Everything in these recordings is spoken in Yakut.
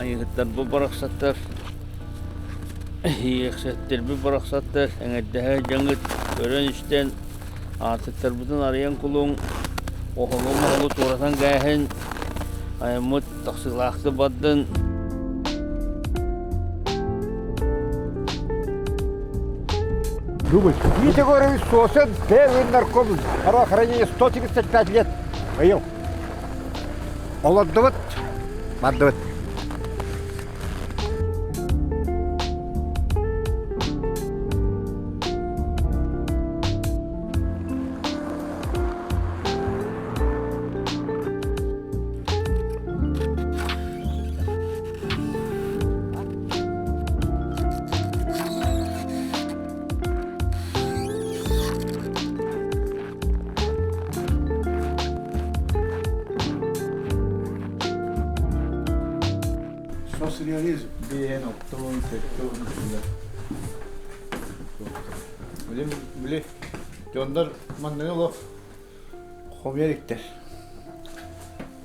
Айыыһыттарбыт барахсаттар, иэхсэттэрбит барахсаттар эҥэрдэһэ дьаҥыт көрөн-истэн аартыктарбытын арыйан кулуҥ, оһолу-моһолу туоратан кээһин, айаммыт тахсыылаахтык бардын. Думать. Дмитрий Егорович Сосин, первый нарком здравоохранения 135 лет. Быйыл. Олордубут, бардыбыт. Соцреализм биэһэн оттон сэттэ уон Били, били дьоннор манныгы олох хомуйа иликтэр.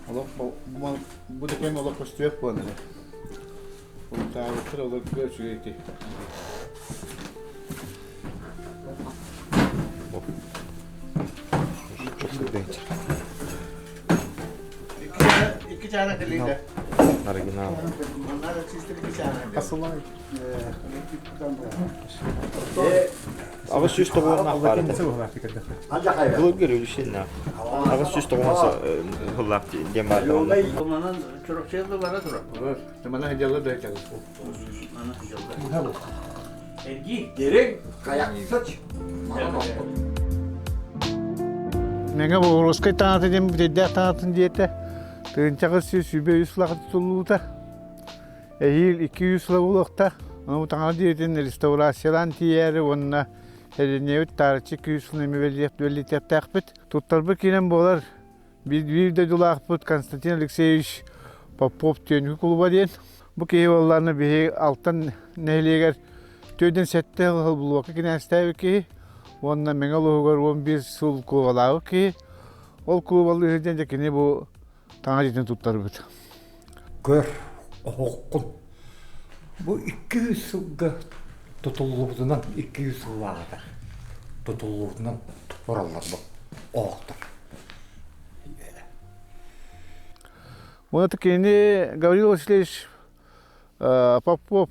Олох бу да кэм олох көстүөх буолан эрэ. Урутаабыттар олорго үчүгэй ити. Икки чаана кэлиитэ. Оригинал. 890 баар этэ. Былыргы революционна. 890 сыллаах диэн баар даҕаны. Манан Чурапчыга бара турар. Манан дьалла да дьалла. Манан дьалла. Эргий. Дириҥ хайахсыч. Мэҥэ Боҕуруоскай таҥата диэн бүтэйдээх таҥатын диэтэ. Тыһыынчаҕа сүүс сүүрбэ үс сыллаах тутуллубута. Эһиил 200 сыла буолуохтаах. Ону таҥара дьиэтин реставрациялаан тиийээри уонна сэлиэнньэбит таарыччы күүс сылын эмэ бэлиэтиэхтээхпит. Туттарбыт киинэн буолар биир дойдулаахпыт Константин Алексеевич Попов Түөнүкү кулуба диэн. Бу киһи буоллаҕына биһи Алтан нэһилиэгэр төрдүн сэттэ сыл булуокка кинээстээбит киһи уонна Мэҥэ улууһугар 11 сыл куобалаабыт киһи. Ол куобалыы сылдьан дьэ кини бу таҥара дьиэтин туттарбыт. Көр, оһоххун. Бу 200 сылга тутуллубутунан, 200 сыллааҕыта тутуллубутунан тураллар бу оһохтор. Уонна кини Гаврил Васильевич Попов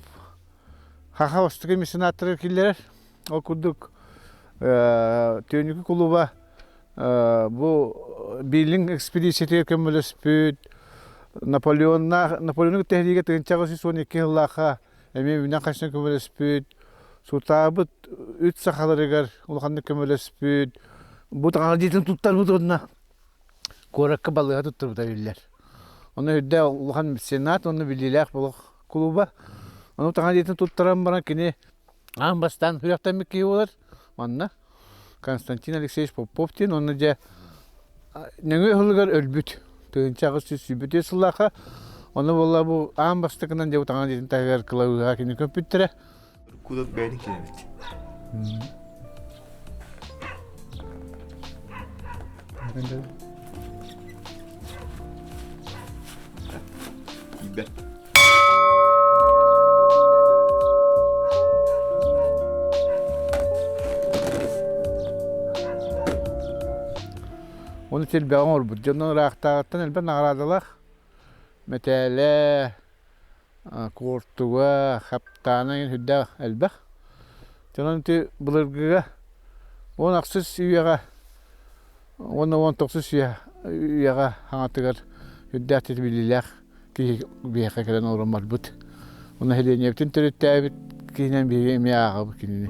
Хаха бастакы меценаттары киллэрэр. Ол курдук Түөнүкү кулуба бу Биллинг экспедициятыгар көмөлөспүт Наполеоннаах Наполеону кытта сэриигэ 1812 сыллаахха эмиэ үүнэн хасынан көмөлөспүт сутаабыт үт сахаларыгар улаханнык көмөлөспүт бу таҥара дьиэтин туттарбыт уонна куоракка балыыһа туттарбыта биллэр. Ону үрдэ улахан меценат уонна биллиилээх болох кулуба. Ону таҥара дьиэтин туттаран баран кини аан бастаан сүрэхтэммит киһи буолар манна. Константин Алексеевич Попов диэн уонна дьэ нөҥүө сылыгар өлбүт. 1823 сыллаахха ону буолла бу аан бастакынан дьэ бу таҥара дьиэтин таһыгар кылабыыһа кини көппүттэрэ. Кудок бэйэтин килэбит. Тиийбэт. Ону силбэҕи оҥорбут дьоннор ыраахтааҕыттан элбэх наҕараадалаах мэтээлэ, куортуга, хаптаана диэн сүрдээх элбэх. Онон ити былыргыга 10 ахсыс үйэҕэ уонна 19 үйэҕэ хаҥатыгар сүрдээх биллиилээх киһи биһиэхэ кэлэн олорон барбыт. Уонна нэһилиэнньэбитин төрүттээбит киһинэн биһиги эмиэ ааҕабыт кинини.